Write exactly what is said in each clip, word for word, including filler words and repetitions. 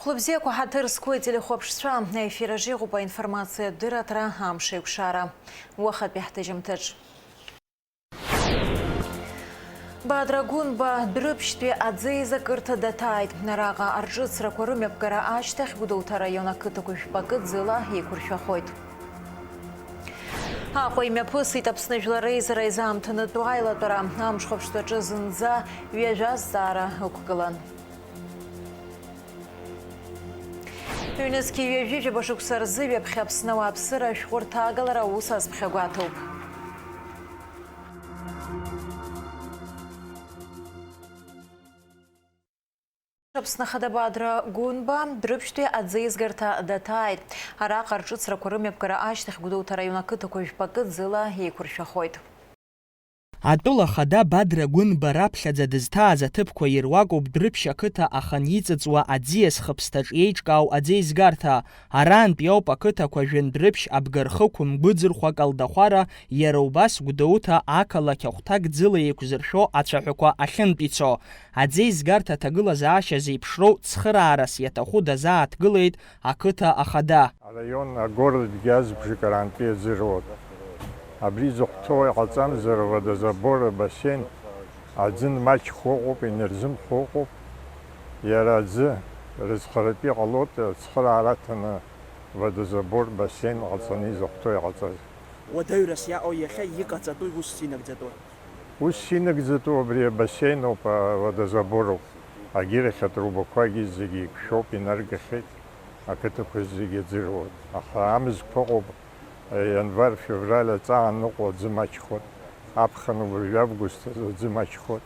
Лыбзиақәа ҳаҭыр зқәу ателехәаԥшцәа, аефир аҿы иҟоуп аинформациатә дырраҭара Амш еиқәшара. Уахатәи ҳҭыжьымҭаҿ. Бадра Гәынба Дәрыԥшьтәи аӡы еизакырҭа даҭааит. Араҟа арҿыцрақәа рымҩаԥгара ашьҭахь Гәдоуҭа араион ақыҭақәа жәпакы ӡыла еиқәыршәахоит. Аҟәа имҩаԥысит Аԥсны Жәлар Реизара изаамҭанытәу аилатәара. Амҽхәаԥштәаҿы зынӡа ҩажәа азҵаара ықәгылан. Ҩнызқьи ҩажәи жәаба шықәса рзы ҩаԥхьа Аԥсны ауааԥсыра ашәҟәы рҭагалара аус азԥхьагәаҭоуп. Аԥсны Ахада Бадра Гәынба Дәрыԥшьтәи аӡеизгарҭа даҭааит. Араҟа рҿыцрақәа рымҩаԥгара ашьҭахь Гәдоуҭа араион ақыҭақәа жәпакы ӡыла еиқәыршәахоит. Атәыла Ахада Бадра Гәынба раԥхьаӡа дызҭааз аҭыԥқәа ируакуп Дәрыԥшь ақыҭа ахан иҵыҵуа аӡиас хыԥсҭаҿ иеиҿкаау аӡеизгарҭа. Арантә иоуп ақыҭақәа Жәындәрыԥшь, Абгархықә, Мгәыӡырхәа, Калдахәара, иара убас Гәдоуҭа ақалақь ахәҭак ӡыла еиқәзыршәо ацәаҳәақәа ахьынтә ицо. Аӡеизгарҭа аҭагылазаашьа зеиԥшроу цхыраарас иаҭаху дазааҭгылеит ақыҭа ахада. Араион, агородгьы азбжак арантәи аӡы роуп. Абри зыхәҭоу иҟаҵамзар, водозабор, абасен, аӡы нмаҷхо ыҟоуп, инарзымхо ыҟоуп. Иара аӡы рызхаратәы иҟалоит, ацхыраара аҭаны водозабор, бассейн ҟаҵаны изыхәҭоу иҟаҵаз. Уадаҩрас иаҟоу иахьа иҟаҵатәу усс инагӡатәу? Усс инагӡатәу абри абассеин ауп, а, водозабор ауп. Агьырахь атрубақәагьы зегьы еиқәшәоуп, инаргахьеит, ақыҭақәа зегьы аӡы роуеит. Аха амзқәа ыҟоуп, январ, февраль аҵаа аныҟоу аӡы маҷхоит, аԥхын уажәы август азы аӡы маҷхоит.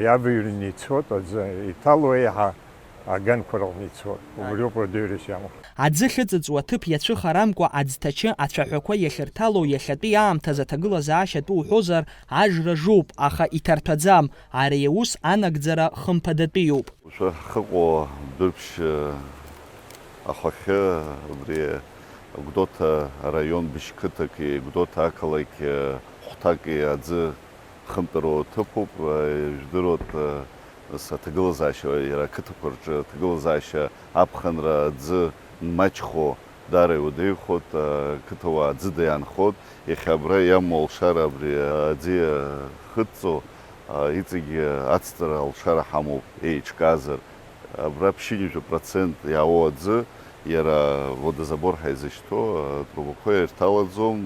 Иавыҩрны ицоит аӡы, иҭало еиҳа аганқәа рҟны ицоит. Убриоуп уадаҩрас иамоу. Аӡы ахьыҵыҵуа аҭыԥ иацәыхарамкәа аӡҭачы ацәаҳәақәа иахьырҭало иахьатәи аамҭазы аҭагылазаашьа атәы уҳәозар, ажра жуп, аха иҭарҭәаӡам. Ари аус анагӡара хымԥадатәиуп. Уажәы ҳахьыҟоу Дәрыԥшь ахәахьы, убри Гәдоуҭа араион быжьқыҭаки Гәдоуҭа ақалақь хәҭаки аӡы хымтәароу аҭыԥуп, ижәдыруеит, нас аҭагылазаашьа, иара ақыҭақәа рҿы аҭагылазаашьа аԥхынра аӡы нмаҷхо даара иуадаҩхоит, ақыҭауаа аӡыда иаанхоит, иахьа абра иамоу алшара абри аӡы иахыҵҵо, иҵегьы ацҵара алшара ҳамоуп, еиҿкаазар. Абра ԥшьынҩажәа процент иаауа аӡы, иара водозабор ҳәа изышьҭоу, атрубақәа ирҭалаӡом,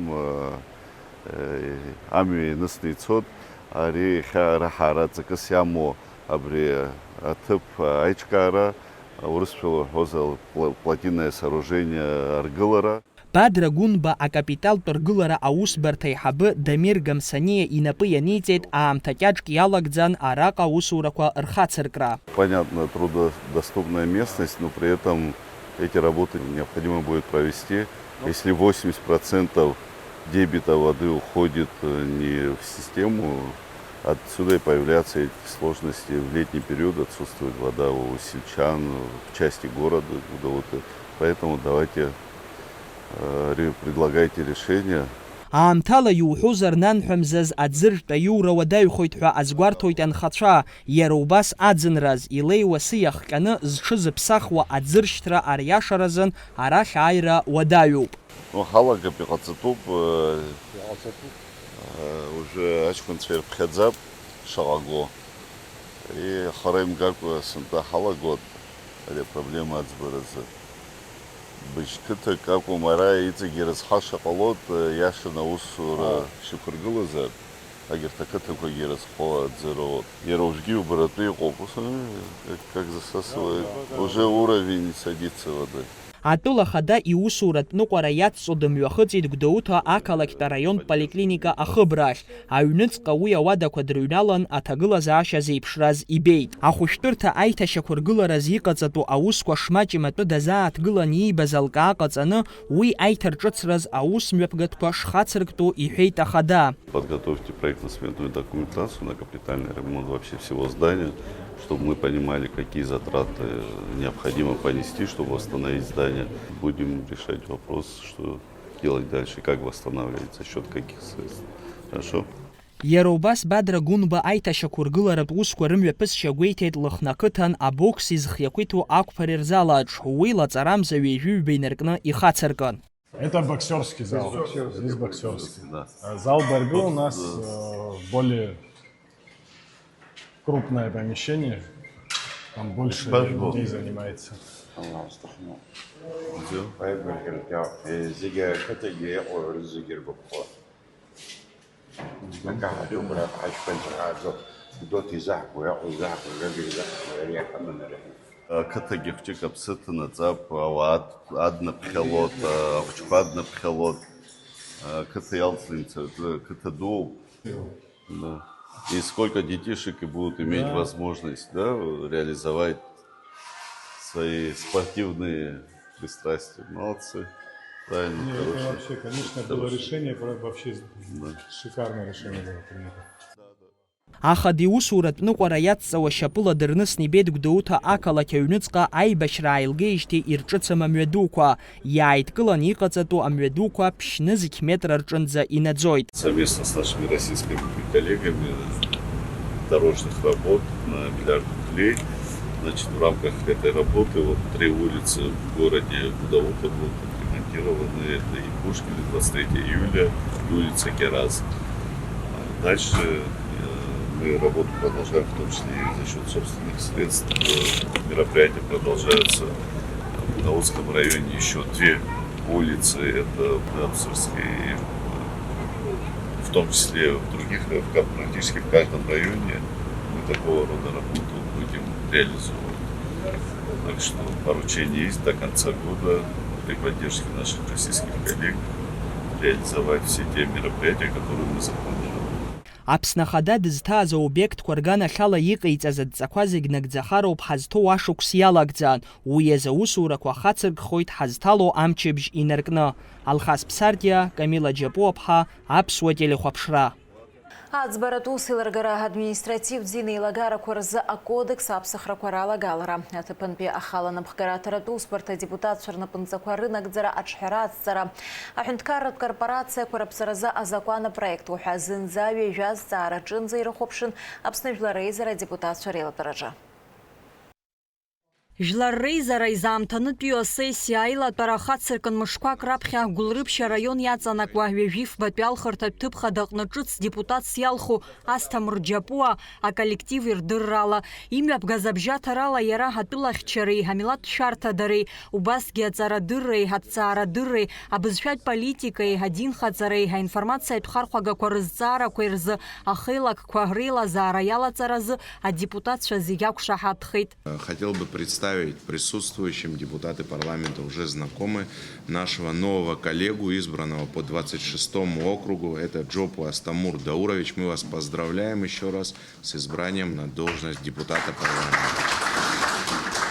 амҩа ианысны ицоит. Ари иахьа ара ҳара ҵакыс иамоу абри аҭыԥ аиҿкаара, урысшәала уҳәозар, пла-, плотинное сооружение аргылара. Бадра Гәынба акапиталтә ргылара аусбарҭа аиҳабы Дамир Гамсаниа инапы ианиҵеит аамҭа кьаҿк иалагӡан араҟа аусурақәа рхацыркра. Понятно, труднодоступная местность, но при этом эти работы необходимо будет провести. Если восемьдесят процентов дебита воды уходит, э, не в систему, отсюда и появляются эти сложности. В летний период отсутствует вода у сельчан, в части города Гудауты. Поэтому давайте, э, ре-, предлагайте решение. Аамҭала иуҳәозар, нанҳәа мзаз аӡы ртәаиура уадаҩхоит ҳәа азгәарҭоит анхацәа, иара убас аӡынраз, илеиуа сы иахҟьаны зҽызыԥсахуа аӡыршьҭра ариашаразын арахь ааира уадаҩуп. Ну, ҳалагап, иҟаҵатәуп, э, Иҟаҵатәуп. э, уажәы аҷкәынцәа ирԥхьаӡап шаҟа го. И хара имгакәа сынтәа ҳалагот ари апроблема аӡбаразы. Быжь қыҭак акәым, ара иҵегь ирызҳаша ҟалот, э, иашан аусура Ааи. шьақәыргылазар, агьырҭ ақыҭақәагьы ирызхо аӡы роут. Иара уажәгьы иубаратәы иҟоуп, ус, э, как засасывает. Да, да, да, Уже да. уровень садится воды. Атәыла ахада иусуратә ныҟәара иацҵо дымҩахыҵит Гәдоуҭа ақалақьтә араионтә поликлиника ахыбрахь. Аҩныҵҟа уи ауадақәа дрыҩналан, аҭагылазаашьа зеиԥшраз ибеит. Ахәышәтәырҭа аиҭашьақәыргылараз иҟаҵатәу аусқәа шмаҷым атәы дазааҭгылан иибаз алкаа ҟаҵаны, уи аиҭарҿыцраз аус мҩаԥгатәқәа шхацырктәу иҳәеит ахада. Подготовьте проектно-сметную документацию на капитальный ремонт вообще всего здания, чтобы мы понимали, какие затраты необходимо понести, чтобы восстановить здание. Будем решать вопрос, что делать дальше, как восстанавливать, за счёт каких средств. Хорошо? Иара убас Бадра Гәынба аиҭашьақәыргыларатә усқәа рымҩаԥысшьа гәеиҭеит Лыхны ақыҭан абокс изхиақәиҭу ақәԥареи рзалаҿ, уи лаҵарамза ҩажәи ҩба инаркны ихацыркын. Это боксерский зал. Здесь боксерский. Да. А зал борьбы у нас, э, более крупное помещение. Там больше людей занимается. Зегьы ақыҭагьы иҟоу зегьы иргәаԥхо. Акаҳатәымра ҳаҷкәынцәа ҳааӡо, Гәдоуҭа изаҳбо, иаҟәа изаҳбо, Гагра изаҳбо, иара иаҳаман ара. Ақыҭагьы хәҷык аԥсы ҭанаҵап, ауаа ад-, аднаԥхьалоит, ахәҷқәа аднаԥхьалоит. Ақыҭа иалҵны имцаӡо, ақыҭа дууп. Да. И сколько детишек и будут иметь, да, возможность, да, реализовать свои спортивные пристрастия. Молодцы. Правильно, хорошее. Нет, это вообще, конечно, было решение, про-, вообще, да, шикарное решение было принято. Ахада иусуратә ныҟәара иацҵауа шьапыла дырнысны ибеит Гәдоуҭа ақалақь аҩныҵҟа аибашьра ааилгеижьҭеи ирҿыцым амҩадуқәа. Иааидкыланы иҟаҵатәу амҩадуқәа ԥшьнызқь метра рҿынӡа инаӡоит. Совместно с нашими российскими коллегами дорожных работ на миллиард рублей. Значит, в рамках этой работы вот три улицы в городе Гудаута будут отремонтированы. Это и Пушкина, двадцать третье июля, и улица Гераз. Дальше, э, мы работу продолжаем, в том числе и за счёт собственных средств. Э, мероприятия продолжаются. В Даутском районе ещё две улицы, это Абсурская, и в том числе в других, в ка-, практически в каждом районе мы такого рода работу будем реализовывать. Так что поручение есть до конца года при поддержке наших российских коллег реализовать все те мероприятия, которые мы запланировали. Аԥсны Ахада дызҭааз аобиектқәа рганахьала иҟаиҵаз адҵақәа зегь нагӡахароуп ҳазҭоу ашықәс иалагӡан. Уи азы аусурақәа хацыркхоит ҳазҭало амчыбжь инаркны. Алхас Ԥсардиа, Камила Џьапуаԥҳа, Аԥсуа телехәаԥшра. Аӡбаратә усеилыргара административтә зинеилагарақәа рзы акодекс аԥсахрақәа ралагалара, аҭыԥантәи ахала напхгараҭаратә усбарҭа адепутатцәа рнапынҵақәа рынагӡара аҿҳәара ацҵара, аҳәынҭқарратә корпорациақәа раԥҵаразы азакәан апроект уҳәа зынӡа ҩажәа азҵаара аҿынӡа ирыхәаԥшын Аԥсны Жәлар Реизара адепутатцәа реилатәараҿы. Жәлар Реизара изаамҭанытәиу асессиа аилатәара хацыркын мышқәак раԥхьа Гәылрыԥшь араион иаҵанакуа ҩажәи фбатәи алхырҭатә ҭыԥ хадаҟны ҿыц депутатс иалху Асҭамыр Џьапуа аколлектив ирдыррала, имҩаԥгаз абжьаҭарала иара атәылахьчареи амилаҭтә шәарҭадареи, убасгьы аҵарадырреи, аҭҵаарадырреи, абызшәатә политикеи, адинхаҵареи, аинформациатә хархәагақәа рызҵаарақәеи рзы ахеилакқәа реилазаара иалаҵаразы адепутатцәа зегь ақәшаҳаҭхеит. Хотел бы представить присутствующим, депутаты парламента уже знакомы, нашего нового коллегу, избранного по двадцать шестому округу, это Джопу Астамур Даурович. Мы вас поздравляем ещё раз с избранием на должность депутата парламента.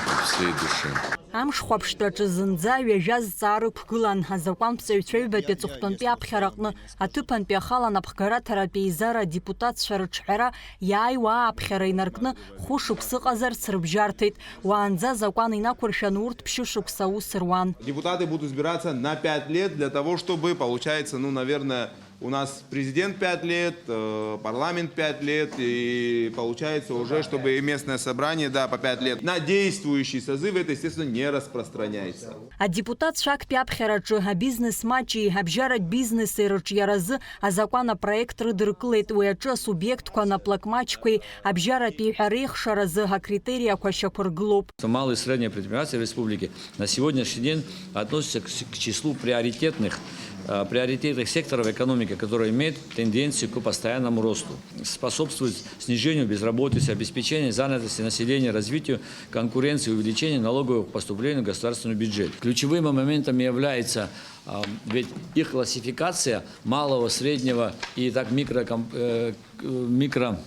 От всей души. Амш хәаԥштәаҿы зынӡа ҩажәа зҵаара ықәгылан, азакәанԥҵаҩцәа ҩбатәи аҵыхәтәантәи аԥхьараҟны аҭыԥантәи ахала напхгараҭаратә еизара адепутатцәа рыҿҳәара иааиуа ааԥхьара инаркны хәышықәса ыҟазарц рыбжьарҭеит. Уаанӡа азакәан инақәыршәаны урҭ ԥшьышықәса аус руан. Депутаты будут избираться на пять лет для того, чтобы, получается, ну, наверное, у нас президент пять лет, э, парламент пять лет, и получается уже, чтобы и местное собрание, да, по пять лет. На действующий созыв это, естественно, не распространяется. Адепутатцәа актәи аԥхьараҿы абизнес маҷи абжьаратә бизнеси рыҿиаразы азакәан апроект рыдыркылеит, уи аҿы асубиектқәа наплакмаҷқәеи абжьаратәи ҳәа реихшаразы акритериақәа шьақәыргылоуп. Малое и среднее предпринимательство республики на сегодняшний день относится к с-, к числу приоритетных, э, приоритетных секторов экономики, которые имеют тенденцию к постоянному росту, способствует снижению безработицы, обеспечению занятости населения, развитию конкуренции, увеличению налоговых поступлений в государственный бюджет. Ключевыми моментами является, а, ведь их классификация малого, среднего и так микро, э, микро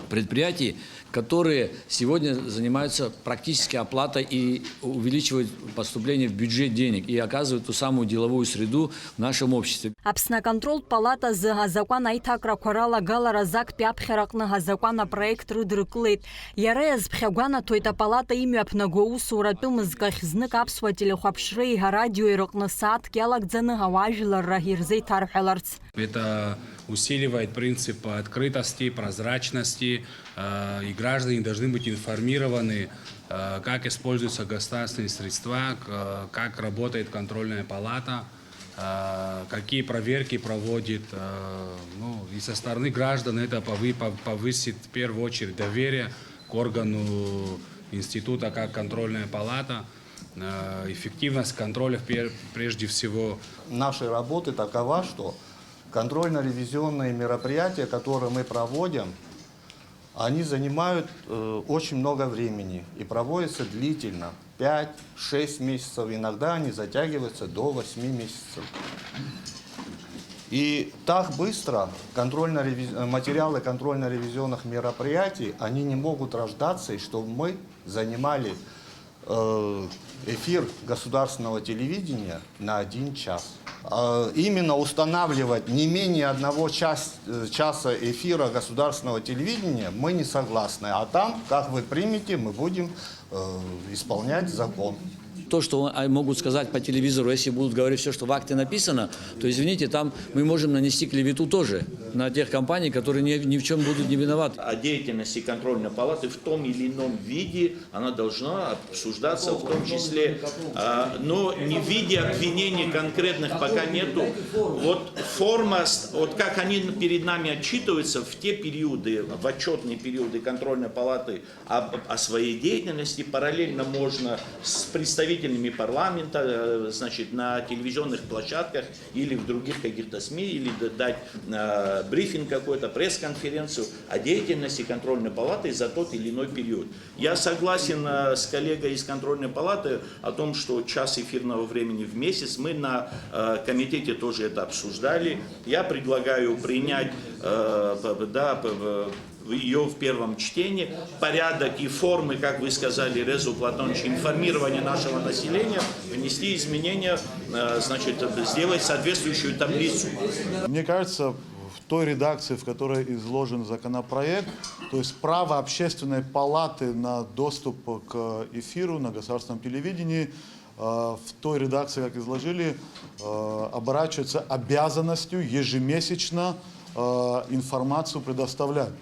Предприятий, которые сегодня занимаются практически оплатой и увеличивают поступление в бюджет денег и оказывают ту самую деловую среду в нашем обществе. Аԥсны аконтролтә палатазы азакәан аиҭакрақәа ралагаларазы актәи аԥхьараҟны азакәан апроект рыдыркылеит. Иара иазԥхьагәанаҭоит апалата имҩаԥнаго аусуратә мызкахь знык аԥсуа телехәаԥшреи арадиои рыҟны сааҭк иалагӡаны ауаажәларра ирзеиҭарҳәаларц. Это усиливает принцип открытости, прозрачности, э, и граждане должны быть информированы, э, как используются государственные средства, к-, как работает контрольная палата, э, какие проверки проводит. Э, ну, и со стороны граждан это повы-, пов-, повысит в первую очередь доверие к органу института как контрольная палата, э, эффективность контроля в пер-, прежде всего. Нашей работы такова, что контрольно-ревизионные мероприятия, которые мы проводим, они занимают, э, очень много времени и проводятся длительно, пять-шесть месяцев, иногда они затягиваются до восьми месяцев. И так быстро контрольно-реви-, э, материалы контрольно-ревизионных мероприятий, они не могут рождаться, и чтобы мы занимали, э, эфир государственного телевидения на один час. Э, именно устанавливать не менее одного час, э, часа эфира государственного телевидения мы не согласны. А там, как вы примете, мы будем, э, исполнять закон. То, что он, а, могут сказать по телевизору, если будут говорить все, что в акте написано, то, извините, там мы можем нанести клевету тоже на тех компаний, которые ни, ни в чем будут не виноваты. О деятельности контрольной палаты в том или ином виде она должна обсуждаться, в том числе, а, но не в виде обвинений конкретных пока нету. Вот форма, с-, вот как они перед нами отчитываются в те периоды, в отчетные периоды контрольной палаты об, о своей деятельности, параллельно можно с представителями парламента, э, значит, на телевизионных площадках или в других каких-то СМИ, или д-, дать, э, брифинг какой-то, пресс-конференцию о деятельности контрольной палаты за тот или иной период. Я согласен, э, с коллегой из контрольной палаты о том, что час эфирного времени в месяц, мы на, э, комитете тоже это обсуждали. Я предлагаю принять, э, п-, п-, да, п-, в-, её в первом чтении. Порядок и формы, как вы сказали, Резу Платонович, информирования нашего населения, внести изменения, э, значит, сделать соответствующую таблицу. Мне кажется, в той редакции, в которой изложен законопроект, то есть право общественной палаты на доступ к эфиру на государственном телевидении, э, в той редакции, как изложили, э, оборачивается обязанностью ежемесячно, э, информацию предоставлять.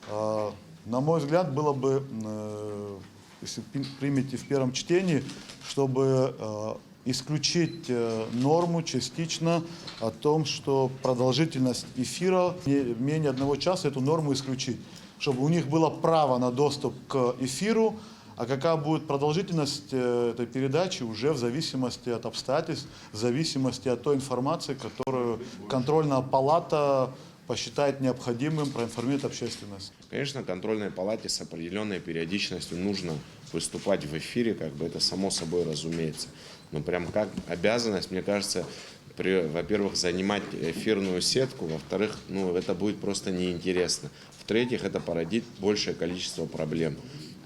Э, на мой взгляд, было бы, э, если пи-, примете в первом чтении, чтобы, э, исключить, э, норму частично о том, что продолжительность эфира не менее одного часа, эту норму исключить, чтобы у них было право на доступ к эфиру, а какая будет продолжительность, э, этой передачи, уже в зависимости от обстоятельств, в зависимости от той информации, которую контрольная палата посчитает необходимым проинформировать общественность. Конечно, контрольной палате с определённой периодичностью нужно выступать в эфире, как бы это само собой разумеется. Но прям как обязанность, мне кажется, при-, во-первых, занимать эфирную сетку, во-вторых, ну, это будет просто неинтересно. В-третьих, это породит большее количество проблем.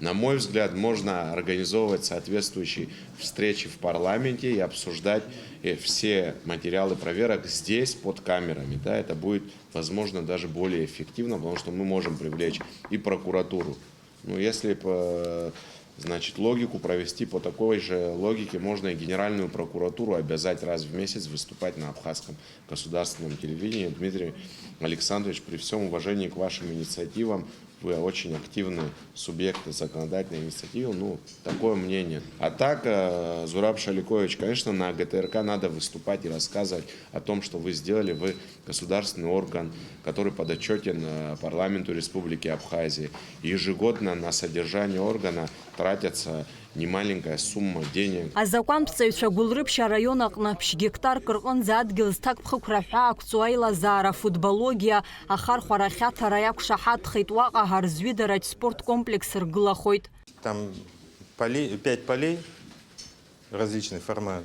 На мой взгляд, можно организовывать соответствующие встречи в парламенте и обсуждать, э, все материалы проверок здесь, под камерами. Да, это будет, возможно, даже более эффективно, потому что мы можем привлечь и прокуратуру. Ну, если по, значит, логику провести, по такой же логике можно и Генеральную прокуратуру обязать раз в месяц выступать на Абхазском государственном телевидении. Дмитрий Александрович, при всём уважении к вашим инициативам, вы очень активный субъект законодательной инициативы, ну, такое мнение. А так, э, Зураб Шаликович, конечно, на ГТРК надо выступать и рассказывать о том, что вы сделали. Вы государственный орган, который подотчётен, э, парламенту Республики Абхазии. Ежегодно на содержание органа тратятся немаленькая сумма денег. Азакәантәҵаҩцәа Гәылрыԥшь араион аҟны ԥшь геқтарк рҟынӡа адгьыл зҭакԥхықәра ҳәа ақәҵоу аилазаара футбологиа ахархәарахь аҭара иақәшаҳаҭхеит, уаҟа ҳарзҩыдаратә спорт комплекс ргылахоит. Там полей, пять полей различный формат,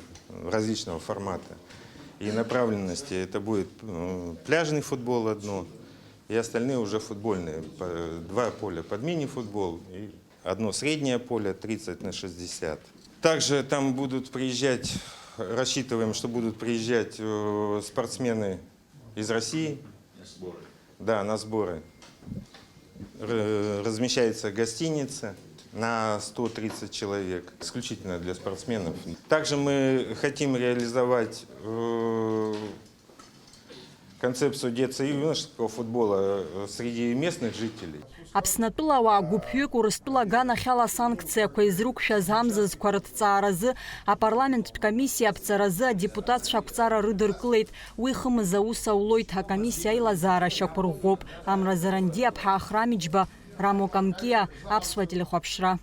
различного формата и направленности. Это будет, м, пляжный футбол одно, И остальные уже футбольные. По- Два поля под мини-футбол и одно среднее поле тридцать на шестьдесят. Также там будут приезжать, рассчитываем, что будут приезжать э, спортсмены из России. Да, на сборы. Р- Размещается гостиница на сто тридцать человек, исключительно для спортсменов. Также мы хотим реализовать э, концепцию детско-юношеского футбола э, среди местных жителей. Аԥснатәыла ауаа гәыԥҩык Урыстәыла аганахьала асанкциақәа изрықәшәаз амзызқәа рыҭҵааразы апарламенттә комиссиа аԥҵаразы адепутатцәа ақәҵара рыдыркылеит. Уи хымыз аус аулоит, акомиссиа аилазаара шьақәырӷәӷәоуп. Амра Зарандиаԥҳа, Ахрам Иџьба, Рамо Камкиа, Аԥсуа телехәаԥшра.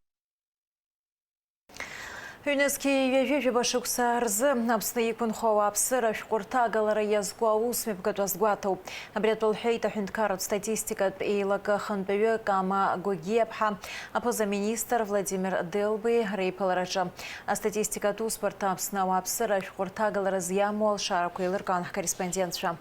Ҩнызқьи ҩажәижәаба шықәса рзы Аԥсны иқәынхо ауааԥсыра ашәҟәы рҭагалара иазку аусмҩаԥгатә азгәаҭоуп. Абри атәы лҳәеит аҳәынҭқарратә статистикатә еилакы ахантәаҩы Кама Гогиаԥҳа аԥыза-министр Владимир Делби реиԥылараҿы. Астатистикатә усбарҭа Аԥсны ауааԥсыра ашәҟәы рҭагаларазы иамоу алшарақәа еилыркаан ҳкорреспондентцәа.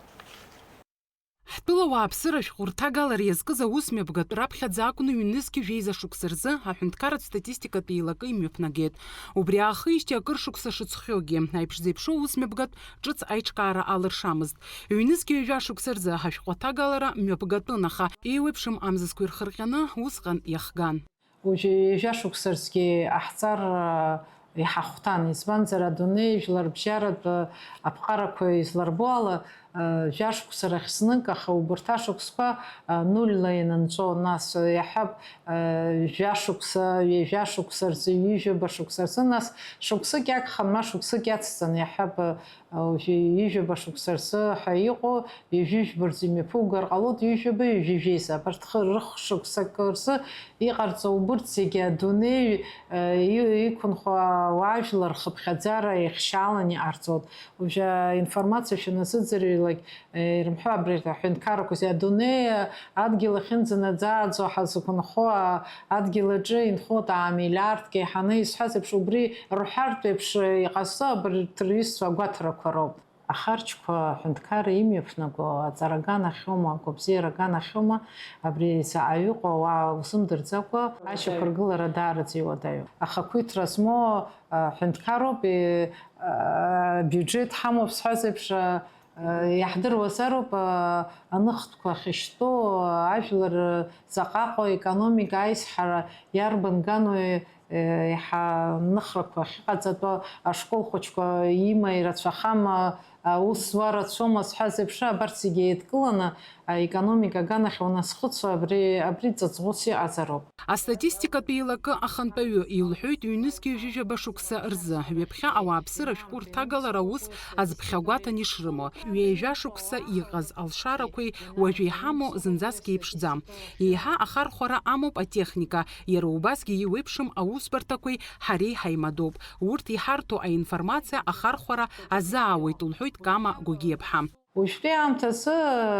Ҳтәыла ауааԥсыра ашәҟәы рҭагалара иазкыз аусмҩаԥгатә раԥхьаӡа акәны ҩнызқьи жәеиза шықәса рзы аҳәынҭқарратә статистикатә еилакы имҩаԥнагеит. Убри аахижьҭеи акыр шықәса шыҵхьоугьы, аиԥш зеиԥшу аусмҩаԥгатә ҿыц аиҿкаара алыршамызт. Ҩнызқьи ҩажәа шықәса рзы ашәҟәы аҭагалара мҩаԥгатәын, аха еиуеиԥшым амзызқәа ирхырҟьаны усҟан иахган. Уажәы ҩажәа шықәса рзгьы ҟаҳҵар, а, иҳахәҭан, избанзар, адунеи жәларбжьаратә аԥҟарақәа изларбо ала, а, жәа шықәса рахь знык, аха убырҭ ашықәсқәа, а, нульла ианынҵәо, нас иаҳҳәап, а, жәа шықәса, ҩажәа шықәса рзы, ҩажәижәаба шықәса рзы, нас шықәсык иагхан, ма шықәсык иацҵан, иаҳҳәап, а, Уажәы ҩажәижәаба шықәса рзы ҳәа иҟоу, ҩажәижәба рзы имҩаԥугар ҟалоит, ҩажәижәаба, ҩажәижәеиза. Абарҭ хы-, рыхшықәсак рзы иҟарҵо убырҭ зегьы адунеи, э, и-, иқәынхо ауаажәлар рхыԥхьаӡара ихшьааланы иҟарҵоит. Уажәы аинформациа шәаназыӡырҩлак, э, ирымҳәо абри аҳәынҭқаррақәа зегьы адунеи адгьыл ахьынӡанаӡааӡо ҳазқәынхо, а, адгьыл аҿы инхоит аа миллиардк еиҳаны, исҳәаз еиԥш, убри рҳәартә еиԥш иҟазҵо абарҭ рҩызцәа агәаҭарақәа роуп. Ахарџьқәа аҳәынҭқарра имҩаԥнаго аҵара аганахьоума, агәабзиара аганахьоума, абри заҟаҩы иҟоу ауаа узымдырӡакәа, ашьақәыргылара даараӡа иуадаҩуп. Ахақәиҭра змоу, а, ҳәынҭқарроуп, и-, а, биуџьеҭ ҳамоуп сҳәаз еиԥш, а, а, иаҳдыруазароуп, а, аныхтәқәа ахьышьтәу, а, ажәлар, а, заҟа ыҟоу, аекономика аизҳара иарбан гануи, еиҳа ныхрақәа ахьыҟаҵатәу, ашкол хәыҷқәа има ирацәахама, аус зуа рацәоума сҳәаз еиԥш, абарҭ зегьы еидкыланы, аекономика аганахь уаназхәыцуа, абри, абри ҵаҵӷәыс иҟазароуп. Астатистикатә еилакы ахантәаҩы илҳәоит, ҩнызқьи ҩажәижәаба шықәса рзы ҩаԥхьа ауааԥсыра ашәҟәы рҭагалара аус азԥхьагәаҭан ишрымоу, ҩажәа шықәса иҟаз алшарақәеи уажәы иҳамоу зынӡаск еиԥшӡам. Еиҳа ахархәара амоуп атехника, иара убасгьы еиуеиԥшым аусбарҭақәеи ҳареи ҳаимадоуп. Урҭ иҳарҭо аинформациа ахархәара азаауеит, лҳәоит Кама Гогиаԥҳа. Уажәтәи аамҭазы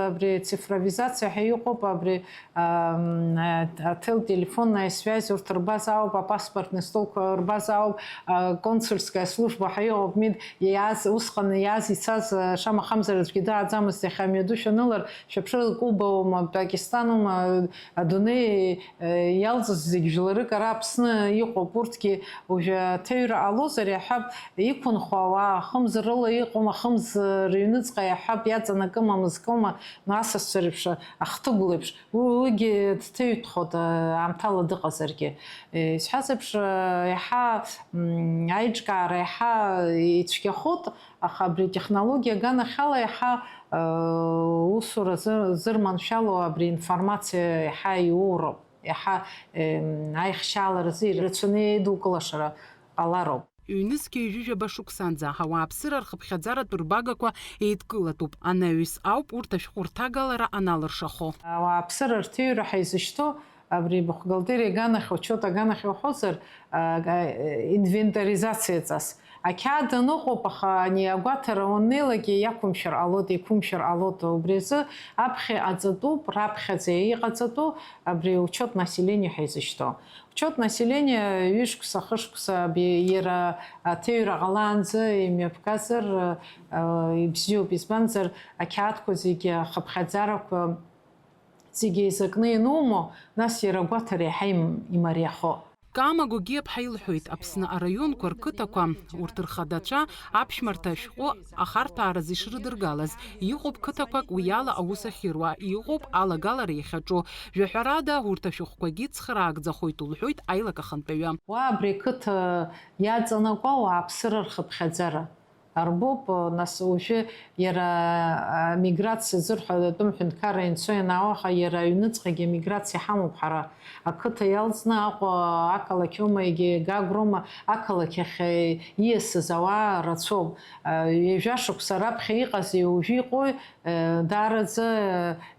абри цифровизациа ҳәа иҟоуп, абри, ам, а, ателтелефонная связь урҭ рбазаауп, апаспортный столқәа рбазаауп, а, консульская служба ҳәа иҟоуп, мид иааз, усҟан иааз ицаз, а, шамахамзар аӡәгьы дааӡамызт, иахьа амҩаду шәанылар, шәаԥшыр, Кубоума, Пакистанума, адунеи, э, иалҵыз зегь жәларык ара Аԥсны иҟоуп. Урҭгьы уажәы аҭыҩра ҟалозар, иаҳҳәап, иқәынхо ауаа, ахымз рыла иҟоума, ахымз рыҩныҵҟа, иаҳҳәап, иаҵанакыма, мызкома, ну, асасцәа реиԥш ахҭыгә леиԥш, у-, уигьы дҭыҩҭхоит, э, аамҭала дыҟазаргьы. Э, исҳәаз еиԥш, э, иаҳа, м, аиҿкаара иаҳа ицәгьахоит, аха абри атехнологиа аганахьала иаҳа, э, усура зыр-, зырманшәало абри информациа иаҳа иуроуп, иаҳа, э, аихшьааларазы ирацәаны еидукылашара ҟалароуп. Ҩнызқьи ҩажәижәаба шықәсанӡа ауааԥсыра рхыԥхьаӡаратә рбагақәа еидкылатәуп. Анаҩс ауп урҭ ашәҟәы рҭагалара аналыршахо. Ауааԥсыра рҭыҩра ҳаизышьҭоу абри бухгалтериа аганахь, учет аганахь уҳәозар, а, а, инвентаризациа ҵас. Ақьаад аныҟоуп, аха ани агәаҭара уаннеилак иақәымшәар ҟалоит, еиқәымшәар ҟалоит. Убри азы аԥхьа иҟаҵатәуп, раԥхьаӡа иҟаҵатәу абри учет населения ҳәа изышьҭоу. Учет населения ҩышықәса, хышықәса, аби-, иара аҭыҩра ҟалаанӡа имҩаԥгазар, а, ибзиоуп, избанзар, ақьаадқәа зегьы ахыԥхьаӡарақәа Зегь еизакны ианумоу, нас иара агәаҭара еиҳа им-, имариахо. Кама Гогиаԥҳа илҳәоит, Аԥсны араионқәа рқыҭақәа, урҭ рхадацәа аԥшәмарҭа ашәҟәы ахарҭәааразы ишрыдыргалаз, иҟоуп қыҭақәак уи ала аус ахьыруа, иҟоуп алагалара иахьаҿу. Жәаҳәарада, урҭ ашәҟәқәагьы цхыраагӡахоит, лҳәоит аилак ахантәаҩы. Уа абри ақыҭа иаҵанакуа ауааԥсыра рхыԥхьаӡара. Арбоуп, нас уажәы иара, а, миграциа зырҳәо атәым ҳәынҭқарра ианцо ианаауа, аха иара аҩныҵҟагьы амиграциа ҳамоуп ҳара. Ақыҭа иалҵны Аҟәа ақалақь аума, егьи Гагроума ақалақь ахь ииасыз ауаа рацәоуп. А, ҩажәа шықәса раԥхьа иҟази уажәы иҟои, э, даараӡа,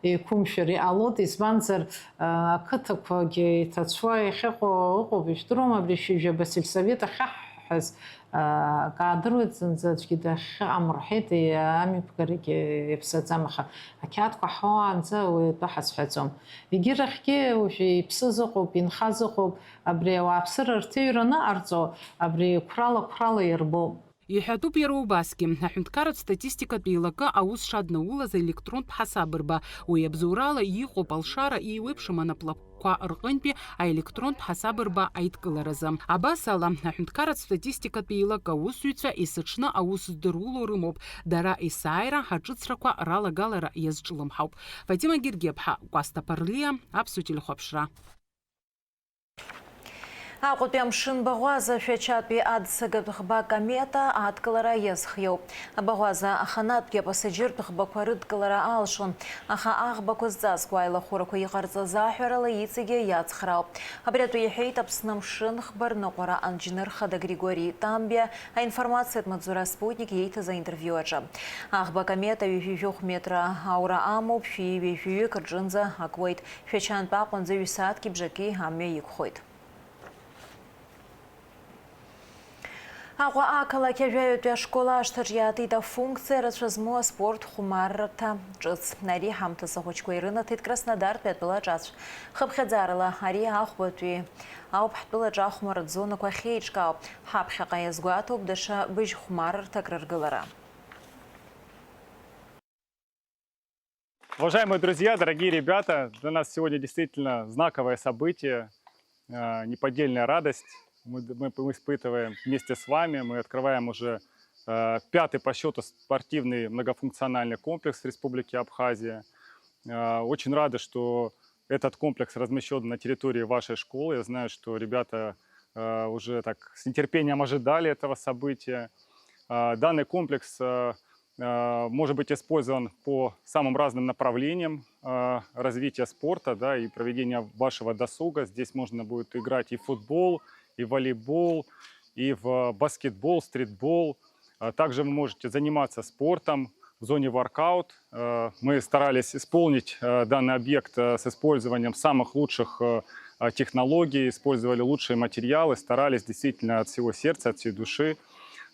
э, еиқәымшәар иҟалоит, избанзар, э, ақыҭақәагьы иҭацәуа иахьыҟоу ыҟоуп, ижәдыруама, абри шьыжьаба асельсовет ахьаҳҳәаз, Акаадыруеит, зынӡа аӡәгьы дахьыҟам рҳәеит, амҩаԥгарагьы иаԥсаӡам, аха ақьаадқәа ҳауаанӡа уи атәы ҳазҳәаӡом. Егьырахьгьы уажәы иԥсыз ыҟоуп, инхаз ыҟоуп, абри ауааԥсыра рҭыҩра аныҟарҵо, абри қәрала-қәрала ирбоуп. Иҳәатәуп иара убасгьы, аҳәынҭқарратә статистикатә еилакы аус шаднаулаз аелектронтә ҳасабырба, уи абзоурала иҟоуп алшара еиуеиԥшым анаплакқәа рҟынтәи аелектронтә ҳасабырба аидкыларазы. Абас ала, аҳәынҭқарратә статистикатә еилакы аусзуҩцәа есыҽны аус здыруло рымоуп, дара есааира аҿыцрақәа ралагалара иазҿлымҳауп. Фатима Гергиаԥҳа, Кәасҭа Ԥарлиа, Аԥсуа телехәаԥшра. Аҟәатәи амшын баӷәаза Шәачатәи ад-сагатә ӷба комета адкылара иазхиоуп. Абаӷәаза аханатәгьы апасаџьыртә ӷбақәа рыдкылара алшон, аха аӷбақәа зҵазкуа аилахәырақәа иҟарҵаз аҳәарала иҵегьы иацхраауп. Абри атәы иҳәеит Аԥсны амшын ӷба рныҟәара анџьныр хада Григори Тамбиа аинформациатә маҵзура Спутник ииҭаз аинтервиу аҿы. Аӷба комета ҩажәи жәохә метра аура амоуп, шәи ҩажәаҩык рҿынӡа акуеит. Шәачантә Аҟәа анӡа ҩ-сааҭки бжаки амҩа иқәхоит. Аҟәа ақалақь ажәаҩатәи ашкол ашҭаҿ иаатит афункциа рацәа змоу аспорт хәмаррҭа ҿыц. Ари ҳамҭас ахәыҷқәа ирынаҭеит Краснодартәи атәылаҿацә. Хыԥхьаӡарала ари ахәбатәи ауп ҳтәылаҿы ахәмарратә зонақәа ахьеиҿкаау. Ҳаԥхьаҟа иазгәаҭоуп даҽа быжь хәмаррҭак рыргылара. Уважаемые друзья, дорогие ребята, для нас сегодня действительно знаковое событие, э, неподдельная радость. Мы, мы, мы испытываем вместе с вами, мы открываем уже, э, пятый по счёту спортивный многофункциональный комплекс в Республике Абхазия. Э, очень рады, что этот комплекс размещён на территории вашей школы. Я знаю, что ребята, э, уже так с нетерпением ожидали этого события. Э, данный комплекс, э, э, может быть использован по самым разным направлениям, э, развития спорта, да, и проведения вашего досуга. Здесь можно будет играть и в футбол, и в волейбол, и в баскетбол, стритбол. А также вы можете заниматься спортом в зоне воркаут. Э, мы старались исполнить, э, данный объект, э, с использованием самых лучших, э, э, технологий, использовали лучшие материалы, старались действительно от всего сердца, от всей души,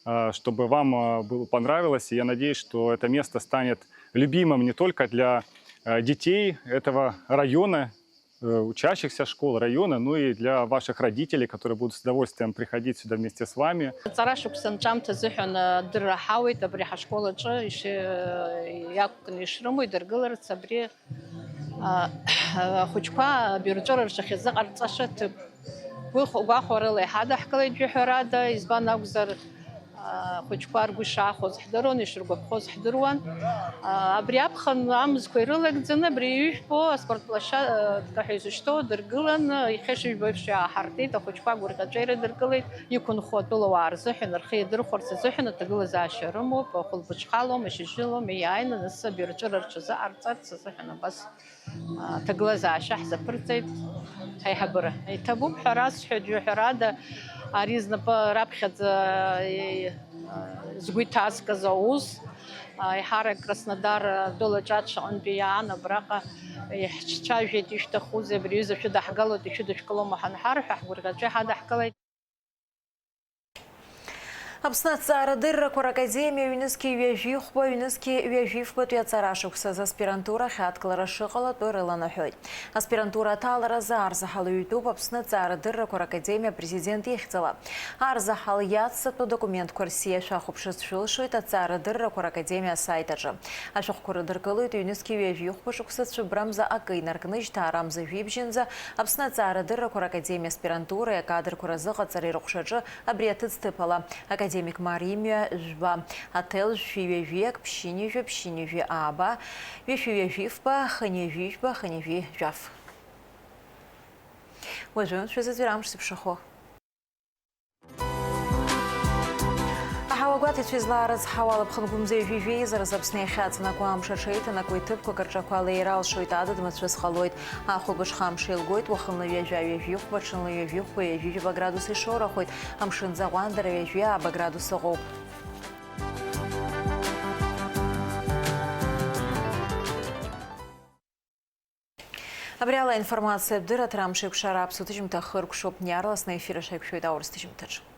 э, чтобы вам, э, было, понравилось. И я надеюсь, что это место станет любимым не только для, э, детей этого района, э, учащихся школ района, ну и для ваших родителей, которые будут с удовольствием приходить сюда вместе с вами. Аҵара шықәса анҵәамҭа азыҳәан, э, адырра ҳауеит абри ҳашкол аҿы иши-, э, иақәкны ишрымоу идыргыларц абри, э, ахәыҷқәа абирҵәыра рҿы ахьазыҟарҵаша ҭыԥ. Уи хә-, гәахәарыла иҳадаҳкылеит, жәаҳәарада, избан акәзар, ахәыҷқәа ргәы ишаахәоз ҳдыруан, ишыргәаԥхоз ҳдыруан. Абри аԥхын амзқәа ирылагӡаны, абри ижәбо аспорт площадка ҳәа изышьҭоу дыргылан, иахьа ишыжәбо еиԥш иааҳартит, ахәыҷқәа агәырӷьаҵәа ирыдыркылеит, иқәынхо атәылауаа рзыҳәан, рхы иадырхәарц азыҳәан аҭагылазаашьа рымоуп, хәылбыҽхалом, ашьыжьылом, иааины нас абирҵәыра рҽазыҟарҵарц азыҳәан абас. Аҭагылазаашьа ҳзаԥырҵеит ҳаиҳабыра. Иҭабуп ҳәа расҳәоит, ҳәарада, ари знапы раԥхьаӡа, е, згәы иҭаскыз аус, еиҳарак Краснодар атәылаҿы аҽаҟантәи иаан абраҟа иаҳцәажәеит, ишәҭахузеи, абри аҩыза шәыдаҳгалоит, ишәыдышәкылома ҳанҳарҳәа, ҳгәырӷьаҵәа иҳадаҳкылеит. Аԥсны аҭҵаарадыррақәа ракадемиа ҩнызқьи ҩажәихәба, ҩнызқьи ҩажәифбатәи аҵара шықәсазы аспирантура ахьадкылара шыҟалатәу рыланаҳәоит. Аспирантура аҭаларазы арзаҳал ҩтәуп Аԥсны аҭҵаарадыррақәа ракадемиа апрезидент ихьӡала. Арзаҳал иацҵатәу документқәа рсиа шәахәаԥшырц шәылшоит аҭҵаарадыррақәа ракадемиа асайт аҿы. Ашәҟәқәа рыдыркылоит ҩнызқьи ҩажәихәба шықәса цәыббрамза акы инаркны жьҭаарамза жәибжьынӡа Аԥсны аҭҵаарадыррақәа ракадемиа аспирантуреи акадрқәа разыҟаҵареи рыҟәшаҿы абри аҭыӡҭыԥ ала. Академик Ма римҩа жәба, аҭел жәшәи ҩажәи ак, ԥшьынҩажәи, ԥшьынҩажәи ааба, ҩышәи ҩажәи фба, хынҩажәи жәба, хынҩажәи жәаф. Уажәы шәазыӡырҩ амш зыԥшахо. Аҳауа гәаҭацәа излаарыцҳауа алаԥхынқәа мза ҩажәи жәеиза рзы Аԥсны иахьаҵанакуа амш аҽеиҭанакуеит, ҭыԥқәак рҿақәа леира алшоит, адыд мацәыс ҟалоит. Ахәылбыҽха амш еилгоит, уахынла ҩажәа ҩажәихәба, ҽынла ҩажәихәба ҩажәи жәаба градус ишоурахоит, амшын ӡаҟәандара ҩажәи ааба градус ыҟоуп. Абри ала аинформациатә дырраҭара амш еиқәшара аԥсуа ҭыжьымҭа хыркәшоуп, иаарласны аефир аҿы ҳаиқәшәоит аурыс ҭыжьымҭаҿы.